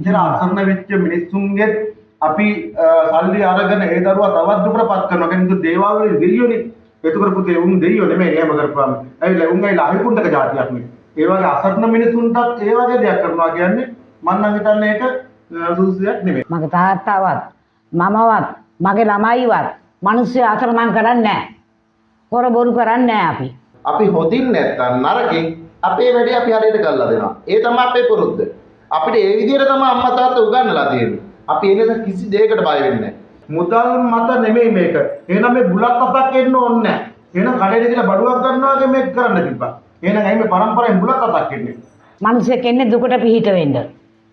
මෙච්චර අසරණ වෙච්ච මිනිස්සුන්ගේ අපි සල්ලි අරගෙන ඒ දරුවා තවත් දුකටපත් කරනවා. කියන්නේ දේවල් වලින් දෙයියෝනේ. එතකොට පුතේ උන් දෙයියෝ නෙමෙයි එහෙම කරපුවාම. ඇවිල්ලා උන් ඇවිල්ලා අහිකුණ්ඩක ජාතියක් නේ. ඒ වගේ අසරණ මිනිසුන්ටත් ඒ වගේ දෙයක් කරනවා කියන්නේ මං නම් හිතන්නේ ඒක සුදුසු දෙයක් නෙමෙයි. මගේ තාත්තවත් මමවත් මගේ ළමයිවත් මිනිස්සු අසරණම් කරන්නේ නැහැ. හොර බොරු කරන්නේ නැහැ අපි. අපි හොඳින් නැත්තම් නරකින් අපේ වැඩේ අපි හරියට කරලා දෙනවා. ඒ තමයි අපේ පුරුද්ද. අපිට ඒ විදිහට තමයි අම්මා තාත්තා උගන්වලා තියෙන්නේ. අපි ඒ නිසා කිසි දෙයකට බය වෙන්නේ නැහැ. මුදල් මත නෙමෙයි මේක. එහෙනම් මේ බුලත් අතක් එන්න ඕනේ නැහැ. එහෙනම් කඩේට ගිහලා බඩුවක් ගන්නවා වගේ මේක කරන්න තිබ්බා. එහෙනම් ඇයි මේ පරම්පරාවෙන් බුලත් අතක් එන්නේ? මිනිස්සෙක් එන්නේ දුකට පිහිට වෙන්න.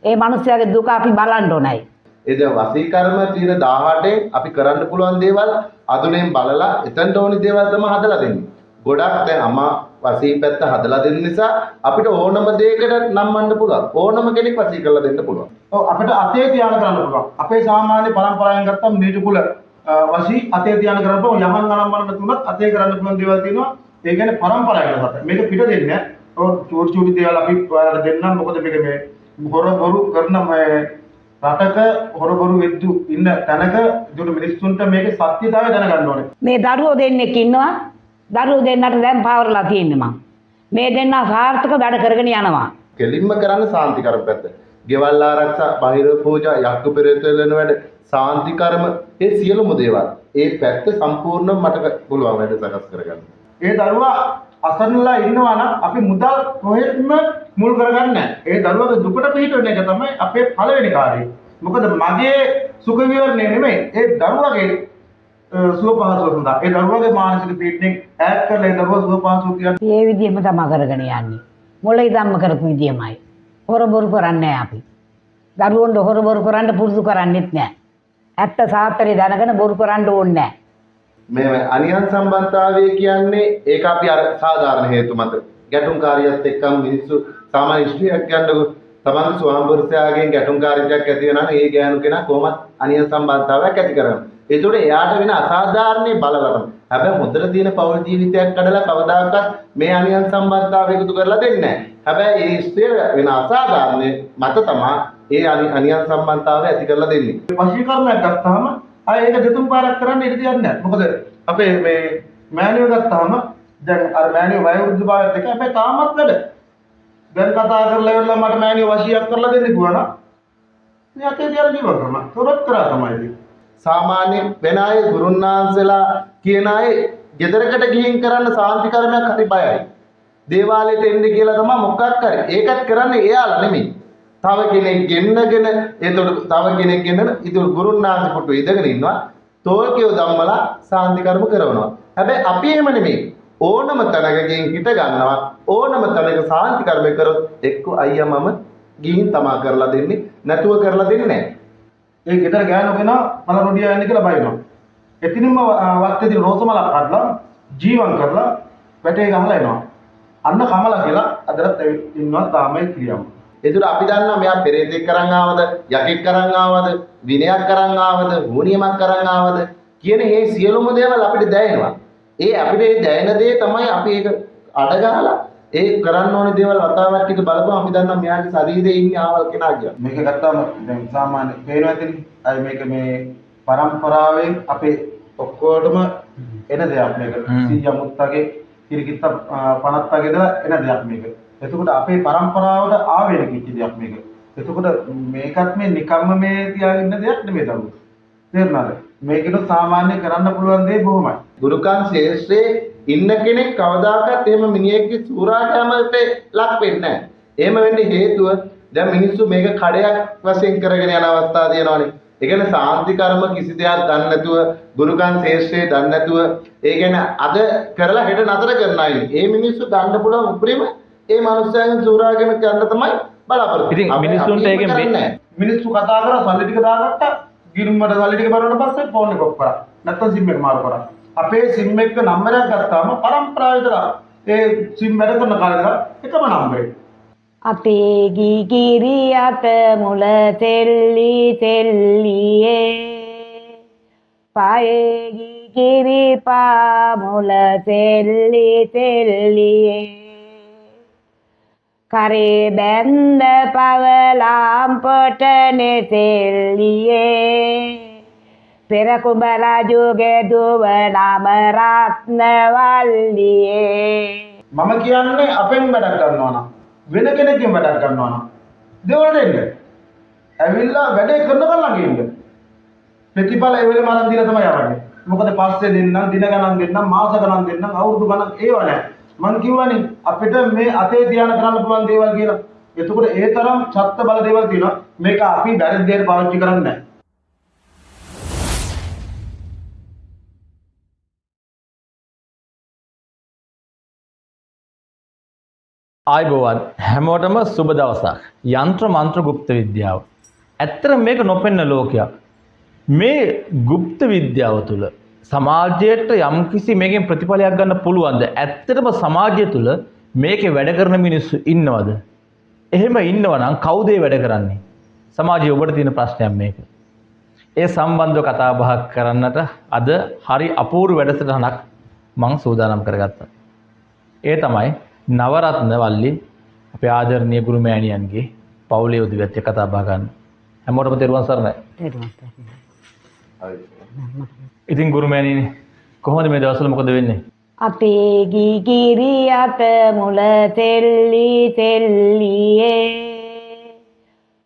ඒ මිනිස්සයාගේ දුක අපි බලන්න ඕනයි. ඒ දැන් වසීකර්ම තියෙන 18 අපි කරන්න පුළුවන් දේවල් අදුනෙන් බලලා එතනට ඕනි දේවල් තමයි හදලා දෙන්නේ. ගොඩක් දැන් අමා වසී පැත්ත හදලා දෙන්න නිසා අපිට ඕනම දෙයකට නම්වන්න පුළුවන්. ඕනම කෙනෙක් වසී කරලා දෙන්න පුළුවන්. ඔව්, අපිට අතේ තියාන කරන්න පුළුවන්. අපේ සාමාන්‍ය පරම්පරාවෙන් ගත්තම නීති කුල වසී අතේ තියාන කරන්න පුළුවන්. යහන් අනම්මන තුනත් අතේ කරන්න පුළුවන් දේවල් තියෙනවා. ඒ කියන්නේ පරම්පරාවෙන් ගත්තා. මේක පිට දෙන්නේ නැහැ. ඔව්, චූටි චූටි දේවල් අපි ඔයාලට දෙන්නම්. මොකද මේක මේ හොර බොරු කරන මේ රටක හොර බොරු වෙද්දු ඉන්න තැනක ඒකට මිනිස්සුන්ට මේකේ සත්‍යතාවය දැනගන්න ඕනේ. මේ දරුවෝ දෙන්නෙක් ඉන්නවා. දරුවෝ දෙන්නට දැන් පවරලා තියෙන්නේ මං. මේ දෙන්නා සාර්ථක වැඩ කරගෙන යනවා. කෙලින්ම කරන්න සාන්ති කර්ම පැත්ත. ගෙවල් ආරක්ෂා, බාහිර පූජා, යක්කු පෙරේත වෙන වැඩ, සාන්ති කර්ම, ඒ සියලුම දේවල්. ඒ පැත්ත සම්පූර්ණයෙන් මට පුළුවන් වැඩ සකස් කරගන්න. ඒ දරුවා අසරණලා ඉන්නවා නම් අපි මුදල් කොහෙත්ම මුල් කරගන්නේ නැහැ. ඒ දරුවගේ දුකට පිහිට වෙන එක තමයි අපේ පළවෙනි කාර්යය. මොකද මගේ සුඛ විවරණය නෙමෙයි, ඒ දරුවගේ සුව පහසුව සඳහා. ඒ දරුවගේ මානසික පීඩනයෙන් ඈත් කරලා ඒ දරුවා සුව පහසුව තියන්න. මේ විදිහම තමයි කරගෙන යන්නේ. මොළ ඉඳන්ම කරපු විදිහමයි. හොර බොරු කරන්නේ නැහැ අපි. දරුවන්ට හොර බොරු කරන්න පුරුදු කරන්නෙත් නැහැ. ඇත්ත සාත්‍රේ දැනගෙන බොරු කරන්න ඕනේ නැහැ. මේ අනියම් සම්බන්ධතාවය කියන්නේ ඒක අපි අර සාධාරණ හේතු මත ගැටුම්කාරියත් එක්කම මිනිස්සු සාමාන්‍ය ඉෂ්ටියක් ගන්නකො තමන්ගේ ස්වාම පුරුෂයාගෙන් ගැටුම්කාරීත්වයක් ඇති වෙනවා නම් ඒ ගෑනු කෙනා කොහොමත් අනියම් සම්බන්ධතාවයක් ඇති කරගන්නවා. ඒතකොට එයාට වෙන අසාධාරණේ බලලා තමයි. හැබැයි හොඳට තියෙන පෞල් ජීවිතයක් කඩලා කවදාකවත් මේ අනියම් සම්බන්ධතාවය එකතු කරලා දෙන්නේ නැහැ. හැබැයි ඒ ස්ත්‍රිය වෙන අසාධාරණේ මත තමයි ඒ අනියම් සම්බන්ධතාවය ඇති කරලා දෙන්නේ. වශීකරණයක් ගත්තාම ආයෙ ඒක දෙතුන් පාරක් කරන්න ඉඩ තියන්නේ නැහැ. මොකද අපේ මේ මෑණියෝ ගත්තාම දැන් අර මෑණියෝ වයෝවෘද්ධ භාවයත් එක්ක හැබැයි තාමත් වැඩ. දැන් කතා කරලා ඉවරලා මට මෑණියෝ වශීයක් කරලා දෙන්න කිව්වා නම් මේ අතේ තියලා ජීවත් කරනවා. තොරත් කරා තමයි ඉතින්. සාමාන්‍ය වෙන අය ගුරුන්නාන්සලා කියන අය ගෙදරකට ගිහින් කරන්න සාන්ති කර්මයක් හරි බයයි. දේවාලයට එන්න කියලා තමයි මොකක් හරි. ඒකත් කරන්නේ එයාලා නෙමෙයි. තව කෙනෙක් ගෙන්නගෙන එතකොට තව කෙනෙක් ගෙන්නන ඉතින් ගුරුන්නාන්සේ පුටු ඉඳගෙන ඉන්නවා. තෝල්කියෝ ධම්මලා සාන්ති කර්ම කරනවා. හැබැයි අපි එහෙම නෙමෙයි. ඕනම තැනක ගිහින් හිට ගන්නවා. ඕනම තැනක සාන්ති කර්ම කරොත් එක්ක අයියා මම ගිහින් තමා කරලා දෙන්නේ. නැතුව කරලා දෙන්නේ නැහැ. ඒ ගෙදර ගෑනු කෙනා මල රොඩියා යන්නේ කියලා බයිනවා. එතිනින්ම වත්තේ තියෙන රෝස මලක් කඩලා ජීවන් කරලා වැටේ ගහලා එනවා. අන්න කමලා කියලා අදටත් ඇවිත් ඉන්නවා තාමයි ක්‍රියාව. ඒතර අපි දන්නවා මෙයා පෙරේතෙක් කරන් ආවද, යකෙක් කරන් ආවද, විනයක් කරන් ආවද, හුනියමක් කරන් ආවද කියන මේ සියලුම දේවල් අපිට දැනෙනවා. ඒ අපිට ඒ දැනෙන දේ තමයි අපි ඒක අඩ ගහලා ඒ කරන්න ඕන දේවල් වතාවක් ටික බලපුවම අපි දන්නවා මෙයාගේ ශරීරයේ ඉන්නේ ආවල් කෙනා කියලා. මේක ගත්තාම දැන් සාමාන්‍ය පේනවා ඇතිනේ. අය මේක මේ පරම්පරාවෙන් අපේ ඔක්කොටම එන දෙයක් මේක. සීයා මුත්තගේ කිරිකිත්ත පනත්තගේ ඉඳලා එන දෙයක් මේක. එතකොට අපේ පරම්පරාවට ආවේනික වෙච්ච දෙයක් මේක. එතකොට මේකත් මේ නිකම්ම මේ තියාගෙන ඉන්න දෙයක් නෙමෙයි දරුවෝ. තේරුණාද? මේකෙනු සාමාන්‍ය කරන්න පුළුවන් දේ බොහොමයි. ගුරුකම් ශේෂ්ත්‍රයේ ඉන්න කෙනෙක් කවදාකවත් එහෙම මිනිහෙක්ගේ සූරාකෑමට ලක් වෙන්නේ නැහැ. එහෙම වෙන්න හේතුව දැන් මිනිස්සු මේක කඩයක් වශයෙන් කරගෙන යන අවස්ථා තියෙනවානේ. ඒ කියන්නේ සාන්ති කර්ම කිසි දෙයක් දන්නේ නැතුව, ගුරුකම් ශේෂ්ත්‍රයේ දන්නේ නැතුව, ඒ කියන්නේ අද කරලා හෙට නතර කරන අය. ඒ මිනිස්සු ගන්න පුළුවන් උපරිම ඒ මනුස්සයන් සූරාගෙන කරන්න තමයි බලාපොරොත්තු. ඉතින් මිනිස්සුන්ට අපි ඒකෙන් එහෙම කරන්නේ නැහැ. මිනිස්සු කතා කරා සල්ලි ටික දාගත්තා. ගිනුම්මට සල්ලි ටික බරුවට පස්සේ ෆෝන් එක ඔෆ් කරා. නැත්තම් සිම් එක මාරු කරා. අපේ සිම් එක නම්බරයක් ගත්තාම පරම්පරාව විතර ඒ සිම් වැඩ කරන කාලේ ඉඳලා එකම නම්බරේ. අතේ ගී කිරි අත මුල සෙල්ලි සෙල්ලියේ පායේ ගී කිරි පා මුල සෙල්ලි සෙල්ලියේ කරේ බැන්ද පවලාම් පොට නෙසෙල්ලියේ. පෙර කුඹ රජුගේ දුව නම රත්නවල්ලියේ. මම කියන්නේ අපෙන් වැඩක් ගන්නවා නම් වෙන කෙනෙක්ගෙන් වැඩක් ගන්නවා නම් දෙවලට එන්න. ඇවිල්ලා වැඩේ කරනකන් ළඟ ඉන්න. ප්‍රතිඵල ඒ වෙලෙම අරන් දීලා තමයි යවන්නේ. මොකද පස්සේ දෙන්නම්, දින ගණන් දෙන්නම්, මාස ගණන් දෙන්නම්, අවුරුදු ගණන් ඒව නෑ. මං කිව්වනේ අපිට මේ අතේ තියාන කරන්න පුළුවන් දේවල් කියලා. එතකොට ඒ තරම් චත්ත බල දේවල් තියෙනවා. මේක අපි වැරදි දෙයට පාවිච්චි කරන්නේ නෑ. ආයුබෝවන් හැමෝටම සුබ දවසක්. යන්ත්‍ර මන්ත්‍ර ගුප්ත විද්‍යාව. ඇත්තටම මේක නොපෙනෙන ලෝකයක්. මේ ගුප්ත විද්‍යාව තුළ සමාජයට යම්කිසි මේකෙන් ප්‍රතිඵලයක් ගන්න පුළුවන්ද? ඇත්තටම සමාජය තුළ මේකේ වැඩ කරන මිනිස්සු ඉන්නවද? එහෙම ඉන්නවා නම් කවුද ඒ වැඩ කරන්නේ? සමාජයේ ඔබට තියෙන ප්‍රශ්නයක් මේක. ඒ සම්බන්ධව කතා බහ කරන්නට අද හරි අපූර්ව වැඩසටහනක් මං සූදානම් කරගත්තා. ඒ තමයි නවරත්න වල්ලි අපේ ආදරණීය ගුරු මෑණියන්ගේ පවුලේ උදවියත් එක්ක කතා බහ ගන්න. හැමෝටම තෙරුවන් සරණයි. තෙරුවන් සරණයි. ඉතින් ගුරු මෑණියනේ කොහොමද මේ දවස්වල මොකද වෙන්නේ? අපේ ගිගිරි අත මුල සෙල්ලි සෙල්ලියේ.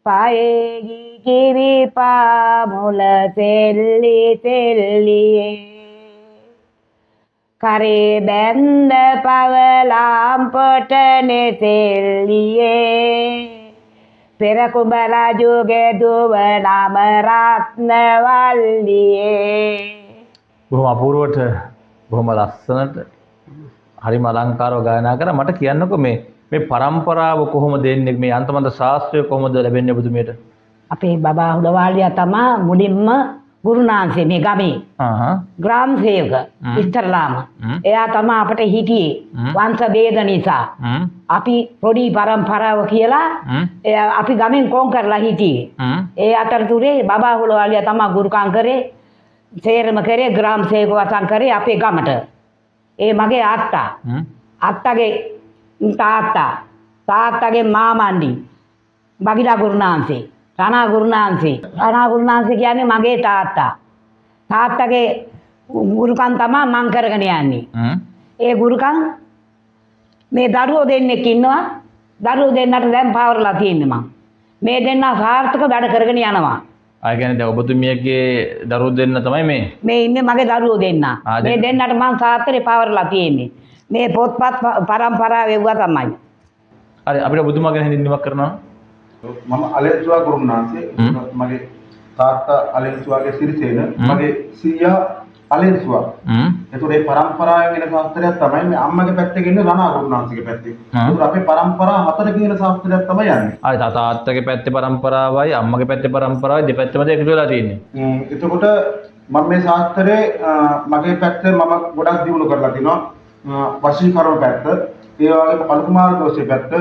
පයේ ගිගිරි පා මුල සෙල්ලි සෙල්ලියේ. කරේ බැන්ද පවලාම් පොට නෙසෙල්ලියේ. පෙර කුඹ රජුගේ දුව නම රත්නවල්ලියේ. බොහොම අපූර්වට බොහොම ලස්සනට හරිම අලංකාරව ගායනා කරා. මට කියන්නකෝ මේ මේ පරම්පරාව කොහොමද එන්නේ? මේ යන්ත්‍රමන්ත්‍ර ශාස්ත්‍රය කොහොමද ලැබෙන්නේ ඔබතුමියට? අපේ බබා හුලවාලියා තමා මුලින්ම ගුරුනාංශේ මේ ගමේ ග්‍රාම සේවක ඉස්තරලාම. එයා තමා අපට හිටියේ වංශ ભેද නිසා. අපි පොඩි පරම්පරාව කියලා එයා අපි ගමෙන් කොන් කරලා හිටියේ. ඒ අතරතුරේ බබා හුලවාලියා තමා ගුරුකම් කරේ, සේරම කරේ, ග්‍රාම සේවක වසන් කරේ අපේ ගමට. ඒ මගේ අත්තා, අත්තගේ තාත්තා, තාත්තගේ මාමණ්ඩි බගිලා ගුරුනාංශේ, රණා ගුරුනාංශේ. රණා ගුරුනාංශේ කියන්නේ මගේ තාත්තා. තාත්තගේ ගුරුකම් තමා මං කරගෙන යන්නේ. ඒ ගුරුකම් මේ දරුවෝ දෙන්නෙක් ඉන්නවා. දරුවෝ දෙන්නට දැන් පවරලා තියෙන්නේ මං. මේ දෙන්නා සාර්ථක වැඩ කරගෙන යනවා. ආ කියන්නේ දැන් ඔබතුමියගේ දරුවෝ දෙන්න තමයි මේ? මේ ඉන්නේ මගේ දරුවෝ දෙන්නා. මේ දෙන්නට මං සාර්ථකේ පවරලා තියෙන්නේ. මේ පොත්පත් පරම්පරාව එව්වා තමයි. හරි, අපිට ඔබතුමා ගැන හැඳින්වීමක් කරනවා. මම අලෙන්සුවා ගුරුනාංශේ. මගේ තාත්තා අලෙන්සුවාගේ සිරිසේන, මගේ සීයා අලෙන්සුවා. එතකොට මේ පරම්පරාවෙන් එන ශාස්ත්‍රයක් තමයි මේ අම්මගේ පැත්තේ ඉන්නේ රණා ගුරුනාංශගේ පැත්තේ. එතකොට අපේ පරම්පරා හතරකින් එන ශාස්ත්‍රයක් තමයි යන්නේ. ආ තාත්තගේ පැත්තේ පරම්පරාවයි අම්මගේ පැත්තේ පරම්පරාවයි දෙපැත්තම එකතු වෙලා තියෙන්නේ. එතකොට මම මේ ශාස්ත්‍රේ මගේ පැත්තේ මම ගොඩක් දියුණු කරලා තිනවා. වශීකරණ පැත්ත, ඒ වගේම කලුකුමාර දෝෂයේ පැත්ත,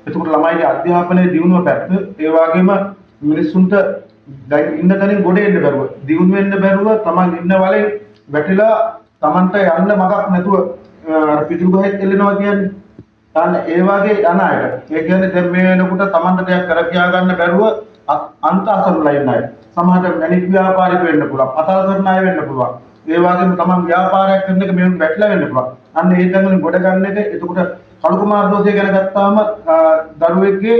එතකොට ළමයිගේ අධ්‍යාපනයේ දියුණුව පැත්ත, ඒ වගේම මිනිස්සුන්ට දැන් ඉන්න තැනින් ගොඩ එන්න බැරුව, දියුණු වෙන්න බැරුව, තමන් ඉන්න වලෙන් වැටිලා තමන්ට යන්න මගක් නැතුව අර පිටු ගහෙත් එල්ලෙනවා කියන්නේ. අන්න ඒ වගේ යන අයට. ඒ කියන්නේ දැන් මේ වෙනකොට තමන්ට දෙයක් කර කියා ගන්න බැරුව අන්ත අසරණලා ඉන්න අය. සමහරට මැණික් ව්‍යාපාරික වෙන්න පුළුවන්, පතල් කරන අය වෙන්න පුළුවන්. ඒ වගේම තමන් ව්‍යාපාරයක් කරන එක මෙහෙම වැටිලා වෙන්න පුළුවන්. අන්න ඒ තැන් වලින් ගොඩ ගන්න එක. එතකොට කළු කුමාර දෝෂය ගැන ගත්තාම දරුවෙක්ගේ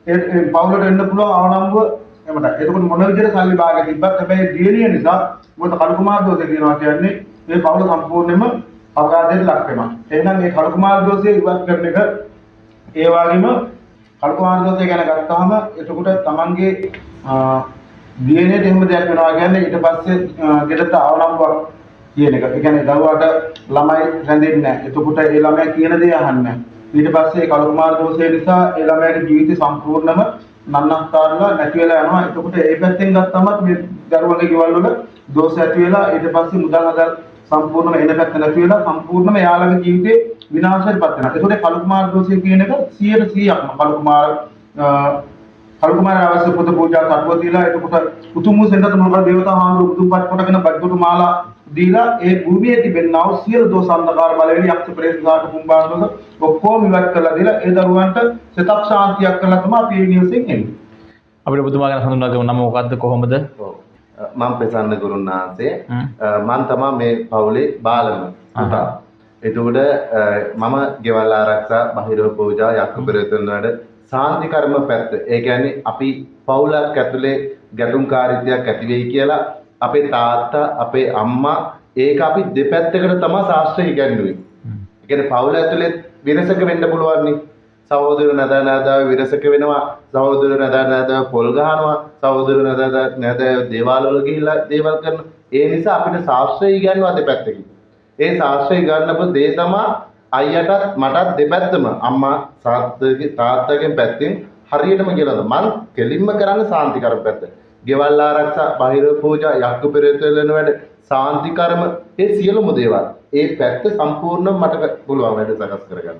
ඒ පවුලට එන්න පුළුවන් අවනම්බුව එමට. එතකොට මොන විදිහට සල්ලි භාගය තිබ්බත් හැබැයි දියණිය නිසා, මොකද කළු කුමාර දෝෂය කියනවා කියන්නේ මේ පවුල සම්පූර්ණයෙන්ම අපරාධයට ලක් වෙනවා. එහෙනම් මේ කළු කුමාර දෝෂය ඉවත් කරන එක, ඒ වගේම කළු කුමාර දෝෂය ගැන ගත්තාම එතකොට තමන්ගේ දියණියට එහෙම දෙයක් වෙනවා කියන්නේ ඊට පස්සේ ගෙදරට අවනම්බුවක් කියන එක. ඒ කියන්නේ දරුවාට ළමයි රැඳෙන්නේ නැහැ. එතකොට ඒ ළමයා කියන දේ අහන්නේ නැහැ. ඊට පස්සේ ඒ කළු කුමාර දෝෂය නිසා ඒ ළමයාගේ ජීවිතය සම්පූර්ණම නන්නස්තරලා නැති වෙලා යනවා. එතකොට ඒ පැත්තෙන් ගත්තමත් මේ දරුවන්ගේ ගෙවල් වල දෝෂ ඇති වෙලා ඊට පස්සේ මුදල් හදල් සම්පූර්ණම එන පැත්ත නැති වෙලා සම්පූර්ණම එයාලගේ ජීවිතේ විනාශයට පත් වෙනවා. එතකොට කළු කුමාර දෝෂය කියන එක 100%ක්ම කළු කුමාර කළු කුමාරයා අවශ්‍ය පොත පූජා තටුව දීලා එතකොට උතුම් වූ සෙන්රත මුල්කර දේවතා හාමුදුරු උතුම් පත් කොටගෙන බද්ගොටු මාලා දීලා ඒ භූමියේ තිබෙනා වූ සියලු දෝෂ අන්ධකාර බලවේග යක්ෂ ප්‍රේත සාට කුම්භාණ දෝෂ ඔක්කොම ඉවත් කරලා දීලා ඒ දරුවන්ට සිතක් ශාන්තියක් කරලා තමයි අපි ඒ නිවසෙන් එන්නේ. අපිට ඔබතුමා ගැන හඳුන්වා දෙමු. නම මොකද්ද, කොහොමද? ඔව්. මම ප්‍රසන්න ගුරුන්නාන්සේ. මං තමා මේ පවුලේ බාලම පුතා. එතකොට මම ගෙවල් ආරක්ෂා, බහිරව පූජා, යක්ඛ පෙරේතුන් වැඩ, සාන්ති කර්ම පැත්ත. ඒ කියන්නේ අපි පවුලක් ඇතුලේ ගැටුම්කාරීත්වයක් ඇති වෙයි කියලා අපේ තාත්තා, අපේ අම්මා ඒක අපි දෙපැත්තකට තමයි ශාස්ත්‍රය ඉගැන්නුවේ. ඒ කියන්නේ පවුල ඇතුලේ විරසක වෙන්න පුළුවන් නේ. සහෝදර නදා නදාව විරසක වෙනවා, සහෝදර නදා නදාව පොල් ගහනවා, සහෝදර නදා නදාව දේවාල වල ගිහිල්ලා දේවල් කරනවා. ඒ නිසා අපිට ශාස්ත්‍රය ඉගැන්නුවා දෙපැත්තකින්. ඒ ශාස්ත්‍රය ඉගන්නපු දේ තමයි අයියටත් මටත් දෙපැත්තම අම්මා තාත්තගේ පැත්තෙන් හරියටම කියලා මං කෙලින්ම කරන්නේ සාන්ති කර්ම පැත්ත. ගෙවල් ආරක්ෂා, බහිරව පූජා, යක්කු පෙරේත වෙන වැඩ, සාන්ති කර්ම, ඒ සියලුම දේවල්. ඒ පැත්ත සම්පූර්ණයෙන් මට පුළුවන් වැඩ සකස් කරගන්න.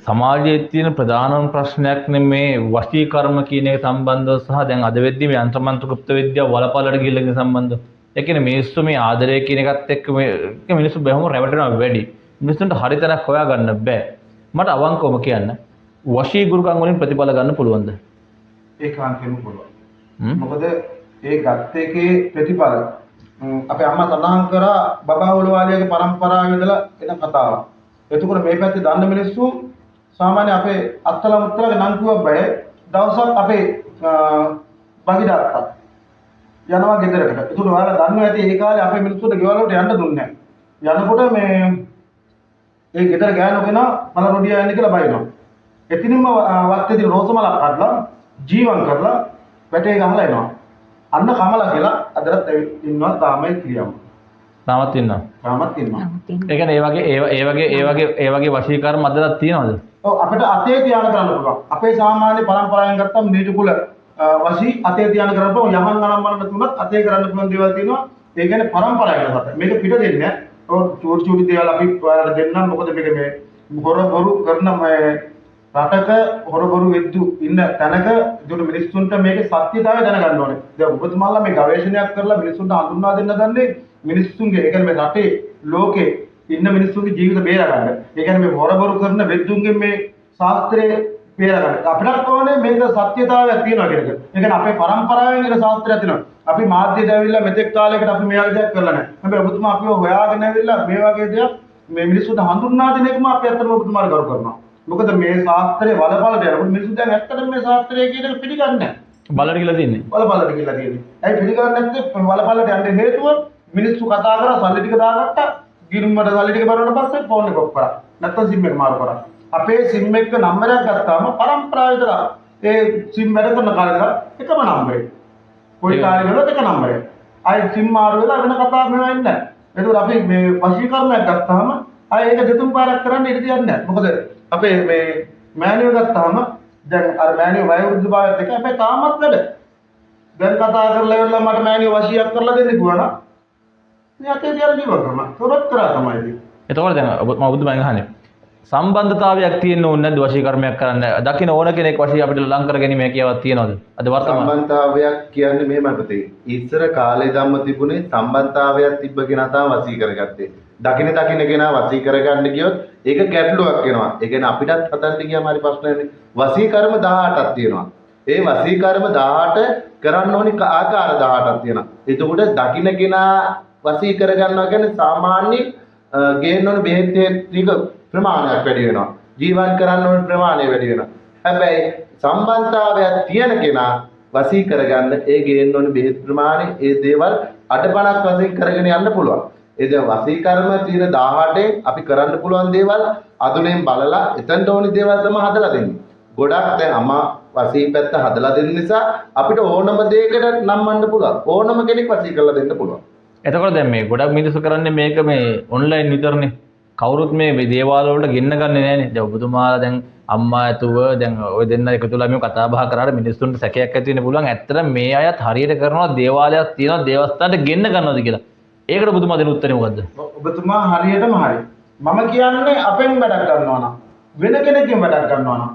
සමාජයේ තියෙන ප්‍රධානම ප්‍රශ්නයක් නෙමේ වශීකර්ම කියන එක සම්බන්ධව සහ දැන් අද වෙද්දී මේ යන්ත්‍ර මන්ත්‍ර ගුප්ත විද්‍යාව වලපල්ලට ගිහිල්ලා කියන සම්බන්ධව. ඒ කියන්නේ මිනිස්සු මේ ආදරය කියන එකත් එක්ක මේ මිනිස්සු බොහොම රැවටෙනවා වැඩි. මිනිස්සුන්ට හරි තැනක් හොයාගන්න බෑ. මට අවංකවම කියන්න, වශී ගුරුකම් වලින් ප්‍රතිඵල ගන්න පුළුවන්ද? ඒකාන්තයෙන්ම පුළුවන්. මොකද ඒ ගත් එකේ ප්‍රතිඵල අපේ අම්මා සඳහන් කරා බබා ඔලවාලියාගේ පරම්පරාවේ ඉඳලා එන කතාවක්. එතකොට මේ පැත්තේ දන්න මිනිස්සු සාමාන්‍ය අපේ අත්තලා මුත්තලාගේ නම් කිව්වක් බය. දවසක් අපේ බගිඩාත්තා යනවා ගෙදරකට. ඒකට ඔයාලා දන්නවා ඇති ඒ කාලේ අපේ මිනිස්සුන්ට ගෙවල් වලට යන්න දුන්නේ නැහැ. යනකොට මේ ඒ ගෙදර ගෑනු කෙනා මල රොඩියා යන්නේ කියලා බයිනවා. එතිනින්ම වත්තේදී රෝස මලක් කඩලා ජීවන් කරලා වැටේ ගහලා එනවා. අන්න කමලා කියලා අදටත් ඉන්නවා තාමයි ක්‍රියාව. තාමත් ඉන්නවා. තාමත් ඉන්නවා. ඒ කියන්නේ ඒ වගේ ඒ වගේ ඒ වගේ වශීකර්ම අදටත් තියෙනවද? ඔව්, අපිට අතේ තියාන කරන්න පුළුවන්. අපේ සාමාන්‍ය පරම්පරාවෙන් ගත්තම නීති කුල වශී අතේ තියාන කරන්න පුළුවන්. යහන් අනම් මරණ තුනත් අතේ කරන්න පුළුවන් දේවල් තියෙනවා. ඒ කියන්නේ පරම්පරාවෙන් ගත්තා. මේක පිට දෙන්නේ නැහැ. ඔව්, චූටි චූටි දේවල් අපි ඔයාලට දෙන්නම්. මොකද මේක මේ හොර බොරු කරන මේ රටක හොර බොරු වෙද්දු ඉන්න තැනක ඒකට මිනිස්සුන්ට මේකේ සත්‍යතාවය දැනගන්න ඕනේ. දැන් ඔබතුමාලා මේ ගවේෂණයක් කරලා මිනිස්සුන්ට හඳුන්වා දෙන්න දන්නේ මිනිස්සුන්ගේ, ඒ කියන්නේ මේ රටේ ලෝකේ ඉන්න මිනිස්සුන්ගේ ජීවිත බේර ගන්න. ඒ කියන්නේ මේ හොර බොරු කරන වෙද්දුන්ගෙන් මේ ශාස්ත්‍රය බේර ගන්න. අපිටත් ඕනේ මේක සත්‍යතාවයක් තියෙනවා කියන එක. ඒ කියන්නේ අපේ පරම්පරාවෙන් එන ශාස්ත්‍රයක් තියෙනවා. අපි මාධ්‍යයට ඇවිල්ලා මෙතෙක් කාලයකට අපි මේ වගේ දෙයක් කරලා නැහැ. හැබැයි ඔබතුමා අපිව හොයාගෙන ඇවිල්ලා මේ වගේ දෙයක් මේ මිනිස්සුන්ට හඳුන්වා දෙන එකම අපි ඇත්තටම ඔබතුමාට ගරු කරනවා. මොකද මේ ශාස්ත්‍රය වලපලට යනකොට මිනිස්සු දැන් ඇත්තටම මේ ශාස්ත්‍රය කියන එක පිළිගන්නේ නැහැ. බලට කියලා තියෙන්නේ. වලපලට කියලා තියෙන්නේ. ඇයි පිළිගන්නේ නැත්තේ? වලපලට යන්න හේතුව මිනිස්සු කතා කරා සල්ලි ටික දාගත්තා. ගිනුම්මට සල්ලි ටික බරුවට පස්සේ ෆෝන් එක ඔෆ් කරා. නැත්තම් සිම් එක මාරු කරා. අපේ සිම් එක නම්බරයක් ගත්තාම පරම්පරාව විතර ඒ සිම් වැඩ කරන කාලේ ඉඳලා එකම නම්බරේ. කොයි කාලේ ගලවත් එක නම්බරේ. ආයේ සිම් මාරු වෙලා වෙන කතාවක් මේවා එන්නේ නැහැ. ඒකෝර අපි මේ වශීකරණයක් ගත්තාම ආයේ ඒක දෙතුන් පාරක් කරන්න ඉඩ තියන්නේ නැහැ. මොකද අපේ මේ මෑණියෝ ගත්තාම දැන් අර මෑණියෝ වයෝවෘද්ධ භාවයත් එක්ක හැබැයි තාමත් වැඩ. දැන් කතා කරලා ඉවරලා මට මෑණියෝ වශීයක් කරලා දෙන්න කිව්වා නම් මේ අතේ තියලා ජීවත් කරනවා. තොරත් කරා තමයි ඉතින්. එතකොට දැන් ඔබ මම ඔබතුමාගෙන් අහන්නේ සම්බන්ධතාවයක් තියෙන්න ඕනේ නැද්ද වශීකර්මයක් කරන්න? දකින්න ඕන කෙනෙක් වශී අපිට ලං කර ගැනීම හැකියාවක් තියෙනවද? අද වර්තමාන සම්බන්ධතාවයක් කියන්නේ මෙහෙමයි පුතේ. ඉස්සර කාලේ ධම්ම තිබුණේ සම්බන්ධතාවයක් තිබ්බ කෙනා තමයි වශී කරගත්තේ. දකින දකින කෙනා වශී කරගන්න ගියොත් ඒක ගැටලුවක් වෙනවා. ඒ කියන්නේ අපිටත් හදන්න ගියාම හරි ප්‍රශ්නයනේ. වශී කර්ම 18ක් තියෙනවා. ඒ වශී කර්ම 18 කරන්න ඕනි ආකාර 18ක් තියෙනවා. එතකොට දකින කෙනා වශී කරගන්නවා කියන්නේ සාමාන්‍ය ගේන්න ඕන බෙහෙත් ටික ප්‍රමාණයක් වැඩි වෙනවා. ජීවත් කරන්න ඕන ප්‍රමාණය වැඩි වෙනවා. හැබැයි සම්බන්ධතාවයක් තියෙන කෙනා වශී කරගන්න ඒ ගේන්න ඕන බෙහෙත් ප්‍රමාණය ඒ දේවල් අඩපණක් වශයෙන් කරගෙන යන්න පුළුවන්. ඒ දැන් වශී කර්ම තියෙන 18න් අපි කරන්න පුළුවන් දේවල් අදුනෙන් බලලා එතනට ඕනි දේවල් තමයි හදලා දෙන්නේ. ගොඩක් දැන් අම්මා වශී පැත්ත හදලා දෙන්න නිසා අපිට ඕනම දෙයකට නම්වන්න පුළුවන්. ඕනම කෙනෙක් වශී කරලා දෙන්න පුළුවන්. එතකොට දැන් මේ ගොඩක් මිනිස්සු කරන්නේ මේක මේ ඔන්ලයින් විතරනේ. කවුරුත් මේ දේවාල වලට ගෙන්න ගන්නෙ නෑනේ. දැන් ඔබතුමාලා දැන් අම්මා ඇතුව දැන් ඔය දෙන්න එකතු වෙලා මේ කතා බහ කරාට මිනිස්සුන්ට සැකයක් ඇති වෙන්න පුළුවන්. ඇත්තට මේ අයත් හරියට කරනවා දේවාලයක් තියෙනවා දේවස්ථානට ගෙන්න ගන්නවද කියලා. ඒකට ඔබතුමා දෙන උත්තරේ මොකද්ද? ඔබතුමා හරියටම හරි. මම කියන්නේ අපෙන් වැඩක් ගන්නවා නම් වෙන කෙනෙක්ගෙන් වැඩක් ගන්නවා නම්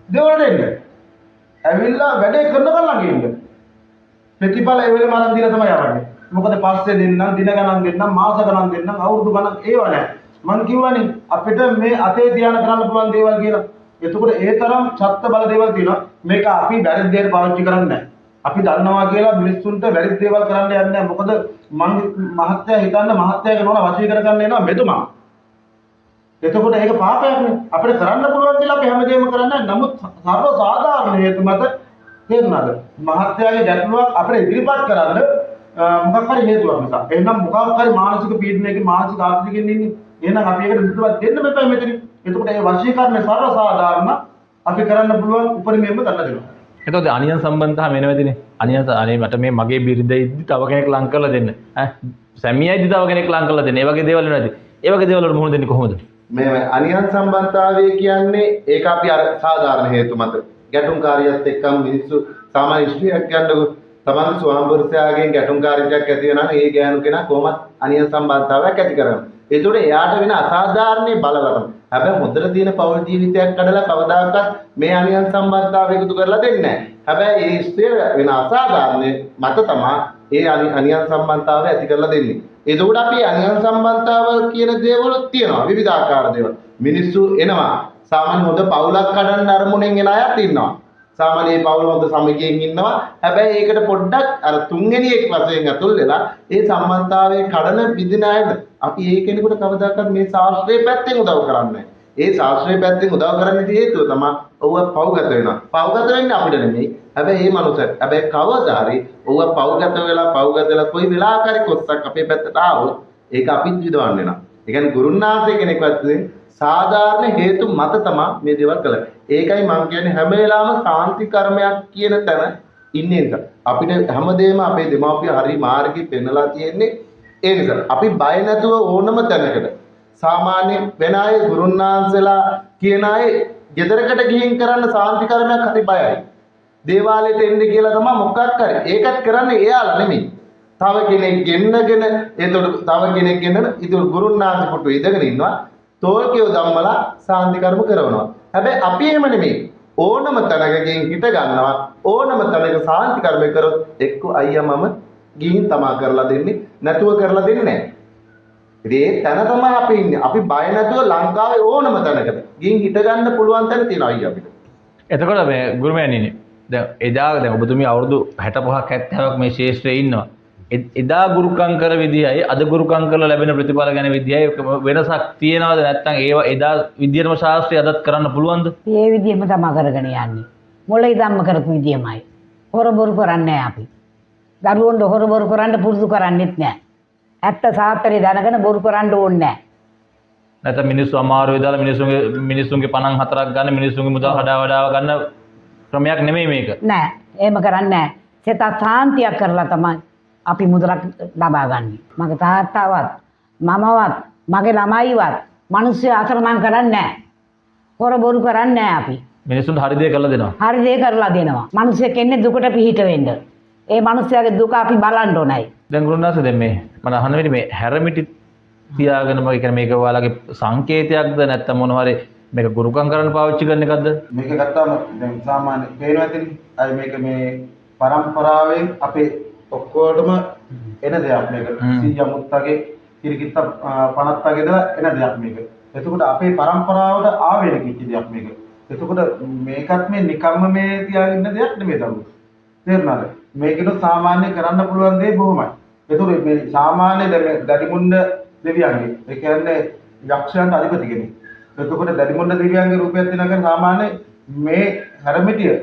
දේවලට එන්න. ඇවිල්ලා වැඩේ කරනකම් ළඟ ඉන්න. ප්‍රතිඵල ඒ වෙලෙම අරන් දීලා තමයි යවන්නේ. මොකද පස්සේ දෙන්නම්, දින ගණන් දෙන්නම්, මාස ගණන් දෙන්නම්, අවුරුදු ගණන් ඒව නෑ. මං කිව්වනේ අපිට මේ අතේ තියාන කරන්න පුළුවන් දේවල් කියලා. එතකොට ඒ තරම් සත්‍ය බල දේවල් තියෙනවා. මේක අපි වැරදි දෙයට පාවිච්චි කරන්නේ නෑ. අපි දන්නවා කියලා මිනිස්සුන්ට වැරදි දේවල් කරන්න යන්නේ නෑ. මොකද මං මහත්තයා හිතන්න මහත්තයාගේ නෝනා වශී කරගන්න එනවා මෙතුමා. එතකොට ඒක පාපයක්නේ. අපිට කරන්න පුළුවන් කියලා අපි හැමදේම කරන්නේ නෑ. නමුත් සර්ව සාධාරණ හේතු මත තේරුණාද? මහත්තයාගේ ගැටලුවක් අපිට ඉදිරිපත් කරන්න මොකක් හරි හේතුවක් නිසා. එහෙනම් මොකක් හරි මානසික පීඩනයකින් මානසික ආතතියකින් ඉන්නේ. එහෙනම් අපි ඒකට විසඳුමක් දෙන්න බෑ මෙතනින්. එතකොට ඒ වශීකරණය සර්ව සාධාරණ අපි කරන්න පුළුවන් උපරිමයෙන්ම කරලා දෙනවා. එතකොට අනියන් සම්බන්ධතාව එනවා ඇතිනේ. අනියන් අනේ මට මේ මගේ බිරිඳ ඉද්දි තව කෙනෙක් ලං කරලා දෙන්න. ඈ සැමියා ඉද්දි තව කෙනෙක් ලං කරලා දෙන්න. ඒ වගේ දේවල් එනවා ඇති. ඒ වගේ දේවල් වලට මුහුණ දෙන්නේ කොහොමද? මේ අනියන් සම්බන්ධතාවය කියන්නේ ඒක අපි අර සාධාරණ හේතු මත ගැටුම්කාරියත් එක්කම මිනිස්සු සාමාන්‍ය ස්ත්‍රියක් ගන්නකො තමන්ගේ ස්වාම පුරුෂයාගෙන් ගැටුම්කාරීත්වයක් ඇති වෙනවා නම් ඒ ගෑනු කෙනා කොහොමත් අනියන් සම්බන්ධතාවයක් ඇති කරගන්නවා. ඒතකොට එයාට වෙන අසාධාරණ බලවලම. හැබැයි හොඳට තියෙන පෞල් ජීවිතයක් කඩලා කවදාකවත් මේ අනියන් සම්බන්ධතාවය එකතු කරලා දෙන්නේ නැහැ. හැබැයි ඒ ස්ත්‍රිය වෙන අසාධාරණ මත තමා ඒ අනියන් සම්බන්ධතාවය ඇති කරලා දෙන්නේ. එතකොට අපි අනියන් සම්බන්ධතාව කියන දේවල් තියෙනවා විවිධාකාර දේවල්. මිනිස්සු එනවා. සාමාන්‍ය හොඳ පවුලක් කඩන්න අරමුණෙන් එන අයත් ඉන්නවා. සාමාන්‍ය මේ පවුල හොඳ සමගියෙන් ඉන්නවා. හැබැයි ඒකට පොඩ්ඩක් අර තුන්වෙනියෙක් වශයෙන් ඇතුල් වෙලා ඒ සම්බන්ධතාවයේ කඩන විදින අයද අපි ඒ කෙනෙකුට කවදාකවත් මේ ශාස්ත්‍රයේ පැත්තෙන් උදව් කරන්නේ නැහැ. ඒ ශාස්ත්‍රයේ පැත්තෙන් උදව් කරන්නේ හේතුව තමයි ඔව්ව පව්ගත වෙනවා. පව්ගත වෙන්නේ අපිට නෙමෙයි. හැබැයි මේ මනුස්සයාට. හැබැයි කවදා හරි ඔව්ව පව්ගත වෙලා කොයි වෙලාවක හරි කොස්සක් අපේ පැත්තට ආවොත් ඒක අපිත් විදවන්න වෙනවා. ඒ කියන්නේ ගුරුන්නාංශ කෙනෙක් වශයෙන් සාධාරණ හේතු මත තමයි මේ දේවල් කළේ. ඒකයි මං කියන්නේ හැම වෙලාවම සාන්ති කර්මයක් කියන තැන ඉන්නේ නිසා. අපිට හැමදේම අපේ දෙමාපිය හරි මාර්ගෙ පෙන්නලා තියෙන්නේ ඒ නිසා. අපි බය නැතුව ඕනම තැනකට සාමාන්‍ය වෙන අය ගුරුන්නාංශලා කියන අය ගෙදරකට ගිහින් කරන්න සාන්ති කර්මයක් හරි බයයි. දේවාලයට එන්න කියලා තමයි මොකක් හරි. ඒකත් කරන්නේ එයාලා නෙමෙයි. තව කෙනෙක් ගෙන්නගෙන එතකොට තව කෙනෙක් ගෙන්නන ඉතින් ගුරුන්නාංශ පුටුවේ ඉඳගෙන ඉන්නවා. තෝල්කයෝ ධම්මලා සාන්ති කර්ම කරනවා. හැබැයි අපි එහෙම නෙමෙයි. ඕනම තැනක ගිහින් හිට ගන්නවා. ඕනම තැනක සාන්ති කර්මය කරොත් එක්ක අයියා මම ගිහින් තමා කරලා දෙන්නේ, නැතුව කරලා දෙන්නේ නැහැ. ඉතින් ඒ තැන තමයි අපි ඉන්නේ. අපි බය නැතුව ලංකාවේ ඕනම තැනකට ගිහින් හිට ගන්න පුළුවන් තැන තියෙනවා අයියා අපිට. එතකොට මේ ගුරුමෑණියනි දැන් එදා දැන් ඔබතුමිය අවුරුදු 65ක් 70ක් මේ ශාස්ත්‍රයේ ඉන්නවා. එදා ගුරුකම් කර විදියයි අද ගුරුකම් කරලා ලැබෙන ප්‍රතිඵල ගැන විදියයි වෙනසක් තියෙනවද නැත්නම් ඒවා එදා විදියටම ශාස්ත්‍රය අදත් කරන්න පුළුවන්ද? ඒ විදියම තමයි කරගෙන යන්නේ. මොළ ඉඳන්ම කරපු විදියමයි. හොර බොරු කරන්නේ නැහැ අපි. දරුවන්ට හොර බොරු කරන්න පුරුදු කරන්නෙත් නැහැ. ඇත්ත සාත්‍රය දැනගෙන බොරු කරන්න ඕනේ නැහැ. නැත්නම් මිනිස්සු අමාරු වෙදාලා මිනිස්සුන්ගේ 54ක් ගන්න මිනිස්සුන්ගේ මුදල් හඩා වඩාව ගන්න ක්‍රමයක් නෙමෙයි මේක. නෑ, එහෙම කරන්නේ නෑ. සිත සාන්තියක් කරලා තමයි අපි මුදලක් ලබා ගන්නේ. මගේ තාත්තාවත් මමවත් මගේ ළමයිවත් මිනිස්සු අතරමං කරන්නේ නෑ. හොර බොරු කරන්නේ නෑ අපි. මිනිස්සුන්ට හරි දේ කරලා දෙනවා. හරි දේ කරලා දෙනවා. මිනිස්සෙක් එන්නේ දුකට පිහිට වෙන්න. ඒ මිනිස්සයාගේ දුක අපි බලන්න ඕනයි. දැන් ගුරුනාස දැන් මේ මම අහන්න වෙන්නේ මේ හැරමිටි තියාගෙන මම කියන්නේ මේක ඔයාලගේ සංකේතයක්ද නැත්නම් මොන හරි මේක ගුරුකම් කරන්න පාවිච්චි කරන එකක්ද? මේක ගත්තාම දැන් සාමාන්‍ය පේනවා ඇතිනේ. අය මේක මේ පරම්පරාවෙන් අපේ ඔක්කොටම එන දෙයක් මේක. සීයා මුත්තගේ කිරිකිත්ත පනත්තගේ ඉඳලා එන දෙයක් මේක. එතකොට අපේ පරම්පරාවට ආවේනික වෙච්ච දෙයක් මේක. එතකොට මේකත් මේ නිකම්ම මේ තියාගෙන ඉන්න දෙයක් නෙමෙයි දරුවෝ. තේරුණාද? මේකෙනු සාමාන්‍ය කරන්න පුළුවන් දේ බොහොමයි. එතකොට මේ සාමාන්‍ය දැන් දැඩිමුණ්ඩ දෙවියන්ගේ ඒ කියන්නේ යක්ෂයන්ට අධිපති කෙනෙක්. එතකොට දැඩිමුණ්ඩ දෙවියන්ගේ රූපයක් තියෙනවා කියන්නේ සාමාන්‍ය මේ හැරමිටිය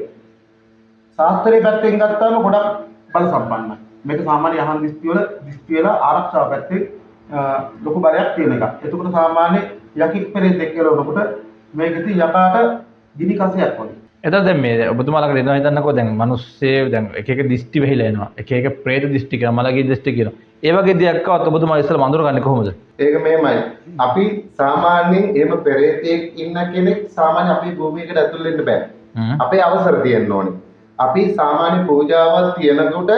ශාස්ත්‍රීය පැත්තෙන් ගත්තාම ගොඩක් බල සම්පන්නයි. මේක සාමාන්‍ය යහන් දිස්ති වල දිස්ති වෙලා ආරක්ෂාව පැත්තෙන් ලොකු බලයක් තියෙන එකක්. එතකොට සාමාන්‍ය යකික් පෙරේතෙක් කියලා වුණකොට මේක ඉතින් යකාට ගිනි කසයක් වගේ. එතකොට දැන් මේ ඔබතුමා ළඟට එනවා හිතන්නකෝ දැන් මිනිස්සේ දැන් එක එක දිස්ති වෙහිලා එනවා. එක එක ප්‍රේත දිස්ති කියනවා, මලගේ දිස්ති කියනවා. ඒ වගේ දෙයක් ආවත් ඔබතුමා ඉස්සෙල්ලාම අඳුරගන්නේ කොහොමද? ඒක මෙහෙමයි. අපි සාමාන්‍යයෙන් එහෙම පෙරේතයෙක් ඉන්න කෙනෙක් සාමාන්‍ය අපේ භූමියකට ඇතුල් වෙන්න බෑ. අපේ අවසර තියෙන්න ඕනේ. අපි සාමාන්‍ය පූජාවක් තියනකොට